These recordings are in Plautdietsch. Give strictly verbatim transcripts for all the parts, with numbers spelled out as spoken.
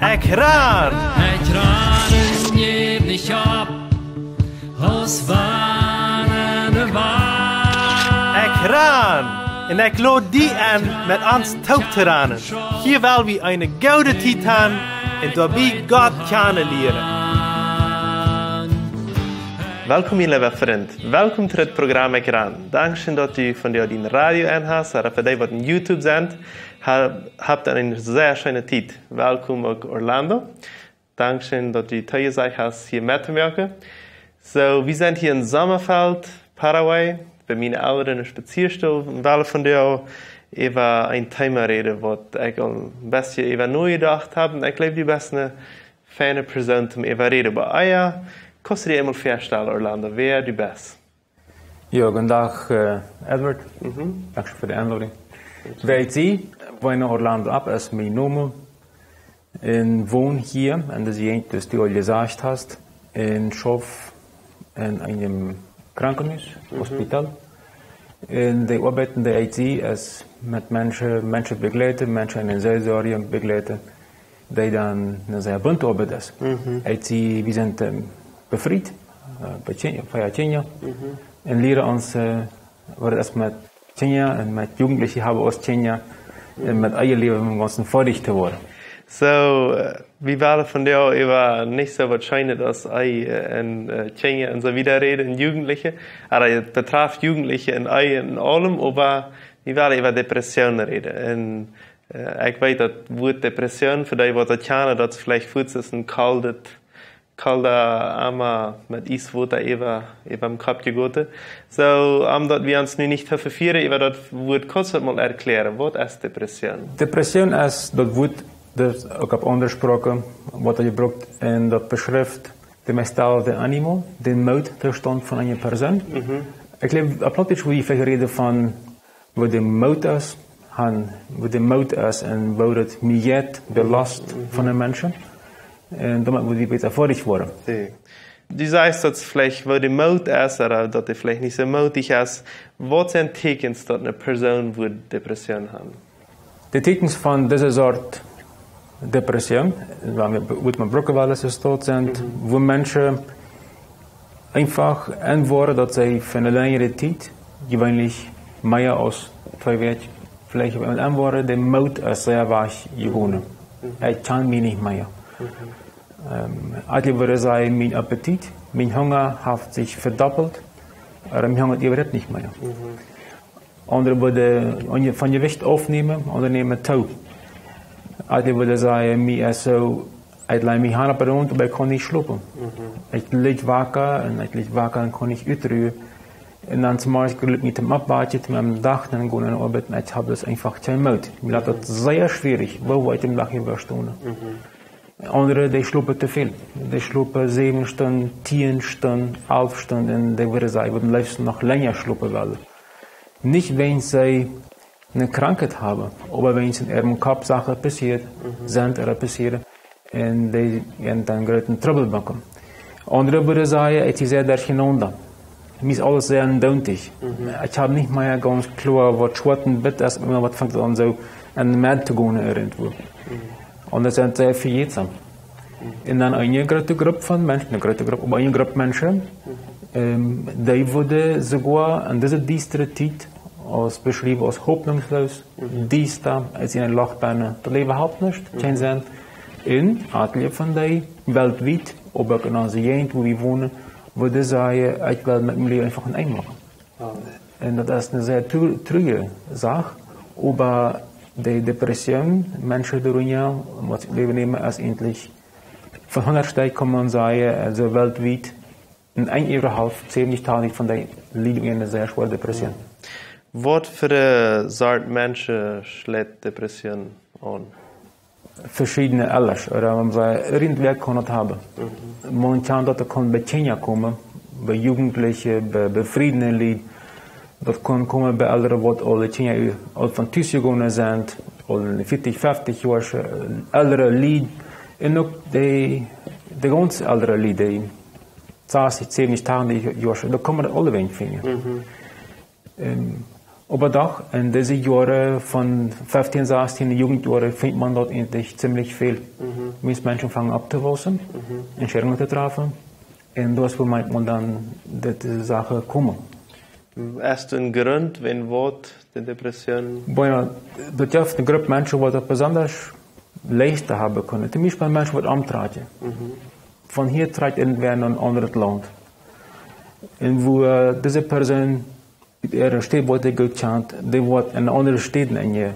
Ekj ran! Ekj ran un jäw nich opp, aus wann de Wand. Ekj ran! Un ekj lod die enn, met ons toop to ranen. Hia well wie eene goode Tiet han un doabie Gott kjanen lieren. Welkom, mien leewa Frint. Welkom to daut Program Ekj ran. Dankscheen, daut du vondoag dien Radio aun hast, ooda fa dee, waut opp YouTube sent, ha-, habt eene sea scheene Tiet. Welkom uk Orlando. Dankscheen, daut du die Tiet jesajcht hast, hia mettomoaken. Soo, wie sent hia en Sommerfeld, Paraguay, bie miene Elren en Spazieastow, un wellen vondoag äwa een Thema räden, waut ekj aul een bät äwa nojedocht hab. Un ekj jleew, du best eene feine Persoon toom äwa räden. Oba ea, kaust du die eemol väastalen, Orlando, wäa du best? Jo, gooden Dach, äh, Edward. Mhm. Dankscheen fa de Enlodunk. Wäa ekj sie, woone Orlando App es mien Nomen. Un won hia, en dise Jäajent, dee du aul jesajcht hast, un schauf en een Krankenhus, mhm, Hospital. Un de Oabeit, dee ekj sie, es met Menschen, Menschen begleiten, Menschen en Seelsorge begleiten, dee dan eene sea bunte Oabeit es. Mhm. Ekj sie, wie sent, ähm, befriet, äh, bie Kjinja, fa Kjinja. Mhm. Un lieren ons, äh, waut et es met Kjinja un met Jugendliche haben aus Kjinja un met äa Läwen em Gaunzen foadich to woaren. Soo, äh, wie wellen vondoag äwa nich soo waut Scheenet aus Ehe, äh, un, äh, Kjinja un soo wieda räden un Jugendliche. Oba et betrafft Jugendliche un Ehe un aulem, oba wie wellen äwa Depression räden. Un, äh, ekj weet, daut Wuat Depression, fa dee, waut daut kjanen, daut es veleicht fuaz es een koldet kolda Ama met Ieswota äwa, äwa dän Kopp jegoten. Soo, om daut wie ons nu nich to vefieren, äwa daut Wuat, kaust du mol erkjläaren, waut es Depression? Depression es daut Wuat, daut uk opp aundre Sproaken woat jebrukt, un daut beschrift de estado de ánimo, dän Moodtostaunt von eene Persoon. Mhm. Ekj jleew, opp Plautdietsch wudd jie veleicht räden von woo de Mood es, han, woo de Mood es un woo daut mie jeit, de Last, mhm, von de Menschen. Un doamet wudd wie bäta foadich woaren. Soo. Du sajchst, daut veleicht woo de Mood es, ooda daut dee veleicht nich soo moodich es. Waut sent Tieekjens, daut eene Persoon wudd Depression han? De Tieekjens von dise Sort Depression, waut wie, waut wie brucken wellen, es daut sent, mhm, woo Menschen eenfach enwoaren, daut see fa eene lenjre Tiet, jeweenlich mea aus twee Wäakj, veleicht enwoaren, de Mood es sea wajch jegonen. Mhm. Ekj kaun mie nich mea. Mhm. Ähm, eenje wudden sajen, mien Appetit, mien Hunga haft sikj vedoppelt, oba mie hungat äwahaupt nich mea. Mhm. Aundre wudden von Jewicht aufnämen, aundre nämen too. Eenje wudden sajen, mie es soo, ekj laj mie han opp de Runt, oba ekj kaun nich schlopen. Mhm. Ekj lij waka un ekj lij waka un kaun nich utruen. Un dan zemorjes jlikj mie toom oppwaken, toom aum Dach dan gonen aun de Oabeit, un ekj hab daut eenfach kjeen Mood. Mie lat daut, mhm, sea schwierich, woo ekj dän Dach äwa äwastonen. Mhm. Aundre, dee schlopen too väl. Dee schlopen säwen Stunden, tieen Stunden, alf Stunden, un dee wudden sajen, wudden leefst noch lenja schlopen wellen. Nich wäajen see eene Krankheit haben, oba wäajen en äarem Kopp Sachen passieet, mhm, sent ooda passieren, un dee, un dan grooten Trubbel bekomen. Aundre wudden sajen, et es sea derchenaunda. Mie es aules sea endoont. Mhm. Ekj hab nich mea gaunz kloa, waut schwoat un witt es, oba waut fangt aun soo aun Medd to gonen irjentwua. Mhm. Un daut sent sea vejätsam. Mhm. Un dan eene groote Grupp von Menschen, eene groote Grupp, oba eene Grupp Menschen, mhm, ähm, dee wudden soogoa en dise diestre Tiet aus beschräwen aus hopninjsloos, mhm, diesta, aus en een Loch bennen, daut Läwen halpt nich, mhm, kjeen Senn. Un eenje von dee, weltwiet, oba uk en onse Jäajent, wua wie wonen, wudden sajen, ekj well met mien Läwen eenfach een Enj moaken. Ja. Un daut es eene sea tru-, truarje Sach, oba de Depression, Menschen doarunja, waut sikj Läwen nämen, es eejentlich von hundat Stekj, kaun maun sajen, aulsoo weltwiet, een Enj äwa haulf, säwentich Prozent von dee lieden unja eene sea schwoare Depression. Waut fa eene Sort Menschen schleit Depression aun? Veschiedne Elren, ooda wan see irjentwäa kaun daut haben. Mhm. Maun kaun daut, daut kaun bie Kjinja komen, bie Jugendliche, bie, bie befriede Lied. Daut kaun komen bie Elren, waut aul Kjinja aul von Tus jegonen sent, aul en de vieetich, fieftich Joa, äh, elre Lied. Un uk dee, dee gaunz elre Lied, dee sastich, säwentich, tachentich Joa, doa kaun maun daut aulewäajen finjen. Mhm. Ähm, oba doch, en dise Joaren von fieftieen, sastieen, de Jugendjoaren, finjt maun daut eejentlich ziemlich väl. Mhm. Meist Menschen fangen an to wausen, Entscheidungen to treffen. Un daut es, wua manchmal dan de, de Sachen kommen. Es doa een Grunt, wan waut de Depression? Bueno, daut jeft eene Grupp Menschen, waut daut besonders leichter haben kjennen. Toom Biespel Menschen, waut omtrakjen. Von hia trakjt irjentwäa no een aundret Launt. Un wua, äh, dise Persoon, äare Städ woat dee goot kjant, dee woat en aundre Städen en je,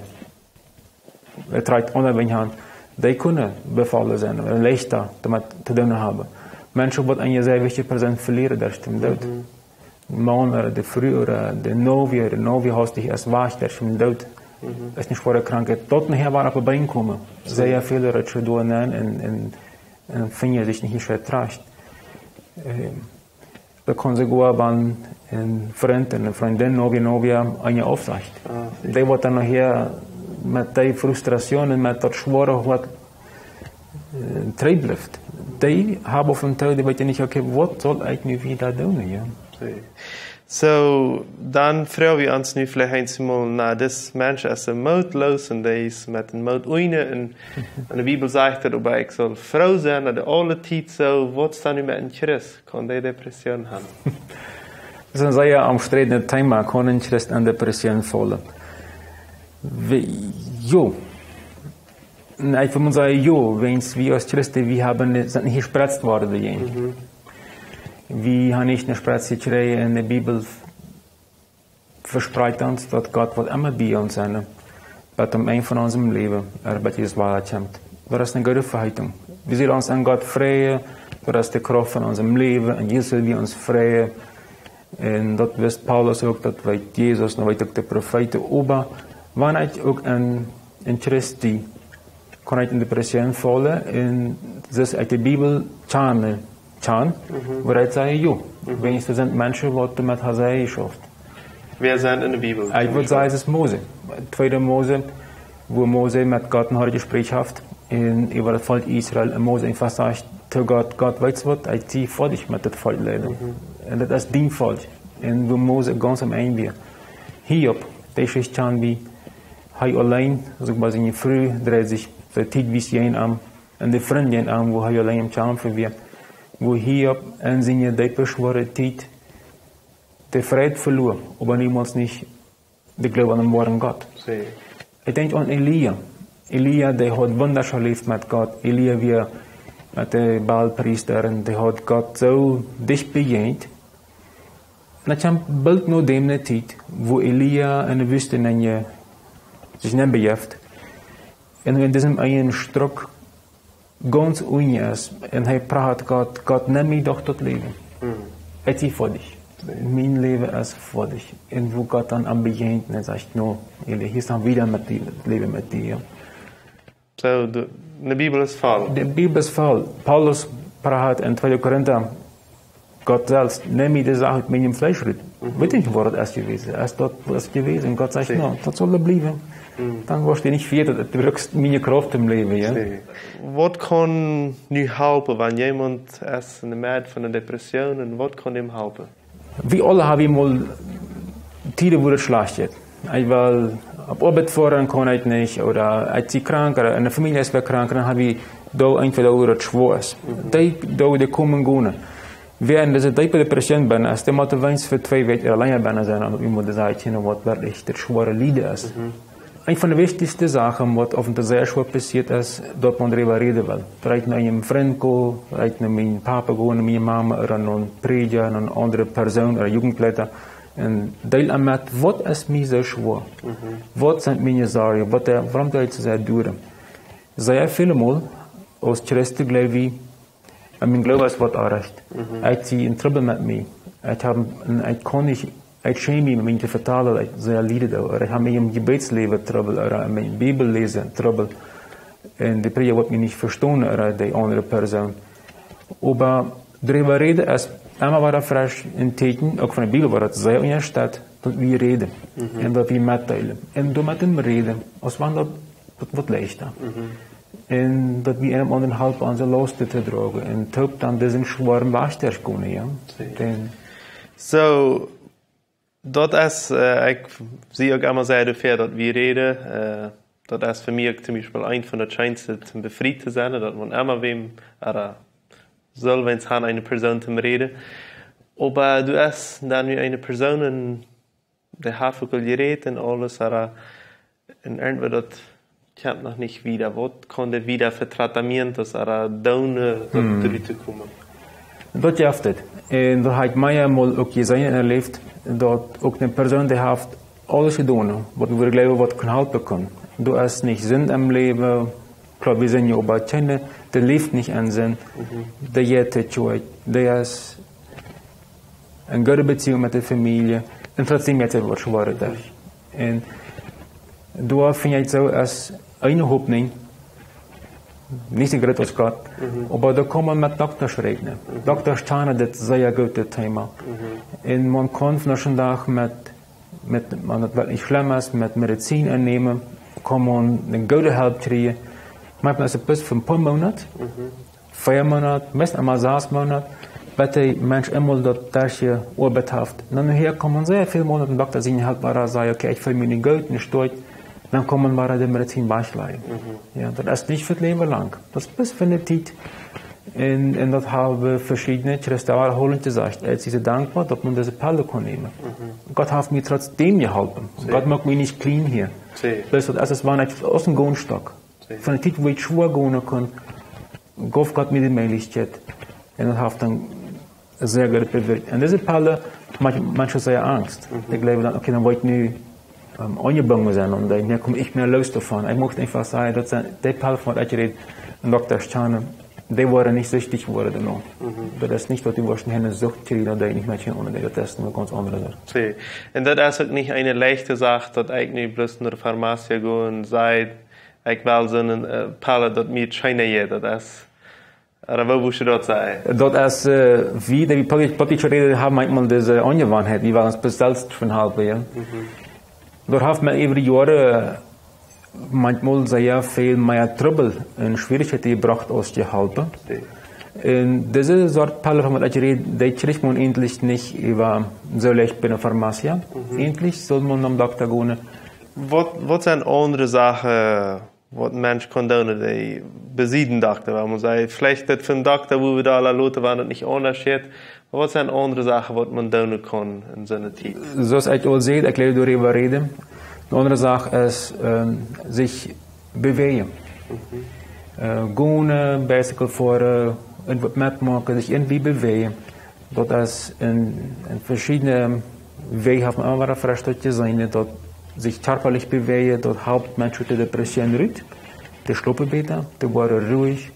äh, trakjt aundre Wäaj han, dee kjennen befolen sennen, ooda leichter doamet to doonen haben. Menschen, waut eene sea wichtje Persoon velieren, derch dän Doot. Maun ooda de Fru ooda de Novia, de Novia haft sikj aus wajch, derch dän Doot. Es eene schwoare Krankheit. Daut nohäa woat opp de Been komen. Sea väl Menschen doa nenn un, un, un finjen sikj nich mea trajcht. Ähm, daut kaun soogoa, wan een Frint, eene Frindin, Novia, Novia, eent aufsajcht. Dee woat dan nohäa met dee Frustration un met daut schwoare Hoat, äh, trigj blift. Dee haben von Doot, dee weeten nich, okay, waut saul ekj nu wieda doonen, jo? Soo, dan froag wie ons nu veleicht eemol no, dis Mensch es soo mootloos un dee es met een Moot unjen un, un de Bibel sajcht daut, oba ekj saul froo sennen, daut de aule Tiet soo, waut es dan nu met een Christ? Kaun dee Depression haben? Daut es een sea omstriddenet Thema, kaun een Christ en Depression faulen? Wie, jo. Un ekj well mau sajen, jo, wiels wie aus Christen, wie haben, sent nich jespretzt worden doajäajen. Wie haben nich eene Spretz jekjräajen un de Bibel vesprakjt ons, daut Gott woat emma bie ons sennen, bat aum Enj von onsem Läwen, bat Jesus wada kjemt. Daut es eene goode Veheitunk. Wie sellen ons aun Gott freien, daut es de Krauft von onsem Läwen, un Jesus well wie ons freien. Un daut wist Paulus uk, daut weet Jesus, un weet uk de Profeeten. Oba wan ekj uk een, een Christ sie, kaun ekj en Depression faulen, un daut ekj de Bibel kjane, kjan, wua ekj saj, jo, wiels doa sent Menschen, waut doamet haben jeschauft. Wäa sent en de Bibel? Ekj wudd sajen, daut es Mose. Tweede Mose, wua Mose met Gott een hoatet Jespräakj haft, un äwa daut Volkj Israel, un Mose eenfach sajcht to Gott, Gott, weetst waut, ekj sie foadich met daut Volkj leiden. Un daut es dien Volkj. Un wua Mose gaunz aum Enj wia. Hiob, dee Jeschicht kjan wie, hee auleen, soo bie siene Fru, dreid sikj soo tietwies jäajen am. Un de Frind jäajen am, wua hee auleen aum Kjamfen wia. Wua Hiob en siene deepe, schwoare Tiet de Freid veloa, oba niemols nich de Gloowen aun dän woaren Gott. Ekj denkj aun Elia. Elia, dee haud wundascheen Läwen met Gott. Elia wia met de Baalpriesta un dee haud Gott soo dicht bejäajent. Un dan kjemt boolt no däm eene Tiet, wua Elia en de Wüste nenn, sikj nenn bejäft. Un en disem eenen Struck gaunz unjen es. Un hee prachat Gott, Gott, nemm mie doch daut Läwen. Ekj sie foadich. Mien Läwen es foadich. Un wua Gott dan am bejäajent un sajcht, no, Elia, hia es dan wieda met die, daut Läwen met die, jo. Soo, de, de Bibel es voll. De Bibel es voll. Paulus prachat en tweede Korinta, Gott selfst, nemm mie de Sach ut mien Fleesch rut. Weet nich, wua daut es jewast. Es daut, wua es jewast? Un Gott sajcht, no, daut saul doa bliewen. Dan woascht du nich veajäten, daut du brukst miene Krauft em Läwen, jo. Waut kaun nu halpen, wan jemaunt es en de Medd von eene Depression, un waut kaun däm halpen? Wie aule haben mol Tieden, wua daut schlajcht jeit. Ekj well opp Oabeit foaren, kaun ekj nich, ooda ekj sie krank, ooda en de Famielje es wäa krank, dan hab wie doa entweder, wua daut schwoa es. Dee, dee, dee komen gonen. Wäa en dise deepe Depression bennen es, dee mott weens fa twee Wäakj ooda lenja bennen sennen, om iemaunt to sajen, waut werkjlich daut schwoare Lieden es. Eent von de wichtichste Sachen, waut oft sea schwoa passieet, es, daut maun doaräwa räden well. Veleicht no eenen Frint gonen, veleicht no mienen Papa gonen, no miene Mama, ooda no eenen Prädja, no eene aundre Persoon, ooda Jugendleiter. Un deelen met, waut es mie soo schwoa? Waut sent miene Sorjen? Waut, äh, wuarom doo ekj soo sea doaderch? Sea väle Mol, aus Christen jleew wie, un mien Gloowen es waut oajch. Ekj sie en Trubbel met mie. Ekj hab, un ekj kaun nich, ekj schäm mie, mie to vetalen, daut ekj sea lieden doo. Ooda ekj hab en mien Jebädsläwen Trubbel, ooda en mien Bibelläsen Trubbel. Un de Prädja woat mie nich vestonen, ooda de aundre Persoon. Oba doaräwa räden es emma wada fresch een Teakjen, uk von de Bibel, wua daut sea unjasteit, daut wie räden. Un daut wie metdeelen. Un doamet em Räden, aus wan daut, daut woat leichta. Un daut wie eenem aundren halpen, onse Lausten to droagen. Un toop dan disen schwoaren Wajch derchgonen, jo. Soo, daut es, äh, ekj sie uk emma sea doafäa, daut wie räden, äh, daut es fa mie uk toom Biespel eent von de scheenste, toom befriet to sennen, daut maun emma wäm, ooda sull wäm han, eene Persoon toom räden. Oba du hast dan nu eene Persoon, un dee haft uk aul jerät un aules, ooda, un irjentwoo daut kjemt noch nich wieda. Waut kaun dee wieda fa tratamientos ooda doonen, daut Hmm. trigj to komen? Daut jeft et. Un daut hab ekj mea mol uk jeseenen un erläft, daut uk eene Persoon, dee haft aules jedonen, waut wie jleewen, waut kaun halpen kaun. Du hast nich Sind em Läwen, kloa, wie sent jo oba kjeene, dee läft nich en Sind, Mhm. dee jeit to Kjoakj, dee es en goode Beziehung met de Famielje, un trotzdäm jeit et waut schwoa derch. Un doa finj ekj soo aus eene Hopninj, nich soo groot aus Gott, Mhm. oba doa kaun maun met Doktasch räakjnen. Mhm. Doktasch kjanen dit sea goot, dit Thema. Mhm. Un maun kaun vondoag dän Dach met, met, wan et werkjlich schlemm es, met Medizin ennämen, kaun maun eene goode Help kjrieen. Maunchmol es et bloos fa een poa Moonat, Mhm. vea Moonat, meist emma sas Moonat, bat de Mensch eemol daut derchjeoabeit haft. Un dan nohäa kaun maun sea väl Moonat biem Dokta sennen, halt wada sajen, okay, ekj feel mie nich goot, nich stoakj. Dan kaun maun wada de Medizin wajchlajen. Mhm. Jo, daut es nich fa daut Läwen lang. Daut es bloos fa eene Tiet. Un, un daut haben veschiedne Christen aul jesajcht. Ekj sie dankboa, daut maun dise Pellen kaun nämen. Mhm. Gott haft mie trotzdäm jeholpen. Sä. Gott moakt mie nich kjlien hia. Sä. Bloos daut es, aus wan ekj aus een Goonstock Sä. Von de Tiet, wua ekj schwoa gonen kunn, jeef Gott mie de Mäajlichkjeit. Un daut haft dan sea goot bewirkjt. Un dise Pellen moaken Menschen sea angst. Mhm. Dee jleewen dan, okay, dan woa ekj nu, ähm, aunjebungen sennen. Un dan, jo, komm ekj mea loos doavon. Ekj mucht eefach sajen, daut sent dee Pellen, von waut ekj räd, un Doktasch kjanen, dee woaren nich süchtich woaren doano. Mhm. Daut es nich, daut du woascht eene Sucht kjrieen, daut du nich mea kjennen onen, daut es eene gaunz aundre Sach. Sä. Un daut es uk nich eene leichte Sach, daut ekj nu bloos no de Farmazie go un saj, ekj well soone, äh, Pellen, daut mie et scheena jeit, daut es, ooda woo wurscht du daut sajen? Daut es, äh, wie, dee wie Plautdietsch, Plautdietsch räden, haben maunchmol dise Aunjewanheit, wie wellen ons bloos selfst von halpen, jo. Mhm. Doa haft maun äwa de Joaren, äh, maunchmol sea väl mea Trubbel un Schwierichkjeiten jebrocht aus jeholpen. Sä. Un dise Sort Pellen, von waut ekj räd, dee kjricht maun eejentlich nich äwa soo leicht bie de Farmazie. Mhm. Eejentlich sull maun nom Dokta gonen. Waut, waut sent aundre Sachen, waut een Mensch kaun doonen, dee besied dän Dokta, wan maun sajcht, veleicht daut von Dokta, wua wie doa aula loten, wan et nich aundasch jeit. Oba waut sent aundre Sachen, waut maun doonen kaun en soone Tiet? Soo aus ekj aul säd, ekj well doaräwa räden. Eene aundre Sach es, ähm, sikj bewäajen. Mhm. Äh, gonen, äh, Bicycle foaren, irjentwaut metmoaken, sikj irjentwoo bewäajen. Daut es en, en veschiedne Wäaj, haft maun emma wada veschiedne jeseenen, daut sikj kjarpalich bewäajen, daut halpt Menschen ut de Depression rut. Dee schlopen bäta, dee woaren ruhich.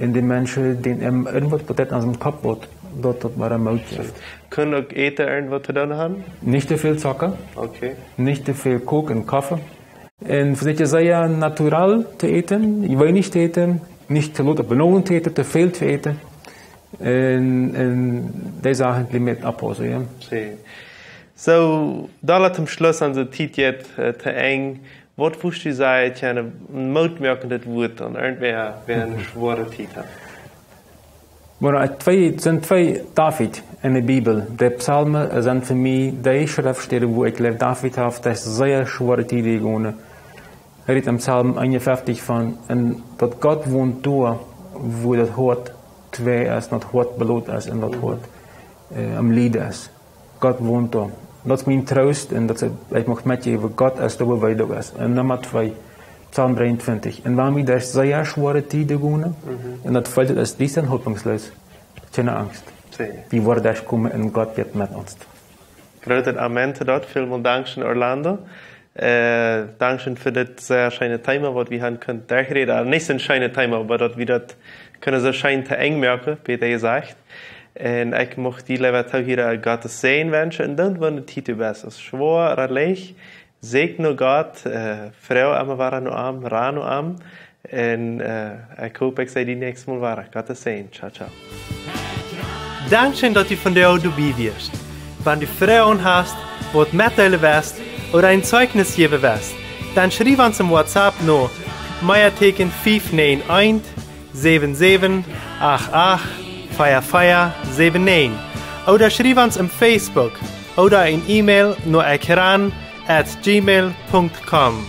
Un de Menschen, dee, ähm, irjentwaut, waut daut aun sienen Kopp haft, daut, daut wada Moot jeft. Kunn uk Äten irjentwaut to doonen haben? Nich too väl Zocka. Okay. Nich too väl Koken un Koffe. Un vesieekjen sea natural to äten, weinich to äten, nich too lot opp dän Owent to äten, too väl to äten. Un, un dee Sachen een bät oppaussen, jo. Sä. Soo, dan toom Schluss, onse Tiet jeit, äh, to Enj. Waut wurscht du sajen, een Moot moakendet Wuat aun irjentwäa, wäa eene Mhm. schwoare Tiet haft? Bueno, äh, twee, sent twee David en de Bibel. De Psalmen, äh, sent fa mie dee Schreftstäden, wua ekj jleew, David haft eene sea schwoare Tiet jegonen. Hee rät em Psalm eenunfeftich von, un daut Gott wont doa, wua daut Hoat twei es, daut Hoat bloot es un daut Mhm. Hoat, äh, aum Lieden es. Gott wont doa. Daut es mien Troost un daut es, ekj mucht metjäwen, Gott es doa, wua hee uk es. Un Numma twee, Psalm dreeuntwintich. Un wan wie derch sea schwoare Tieden gonen, Mhm. un daut feelt sikj aus diesta un hopninjsloos, kjeene Angst. Sä. Wie woaren derchkomen un Gott jeit met ons. Grootet Amen to daut. Välmol dankscheen, Orlando. Äh, dankscheen fa dit sea scheene Thema, waut wie haben kunt derchräden. Äh, nich soon scheene Thema, oba daut wie daut kjennen soo scheen to Enj moaken, bäta jesajcht. Un ekj mucht die, leewa Toohiera, Gott sienen Säajen wenschen. Un dan, wan de Tiet doa es, es schwoa ooda leicht, sieekj no Gott, äh, froag emma wada no am, ran no am. Un, äh, ekj hop, ekj see die näakjstet Mol wada. Gott sienen Säajen. Ciao, ciao. Dankscheen, daut du vondoag doabie wieescht. Wan du Froagen hast, waut metdeelen west ooda een Zeichnis jäwen west, dan schriew ons em WhatsApp no Meateken fief näajen eent, säwen säwen acht acht, vea vea säwen näajen ooda schriew ons em Facebook ooda een E-Mail no ekran at gmail punkt com.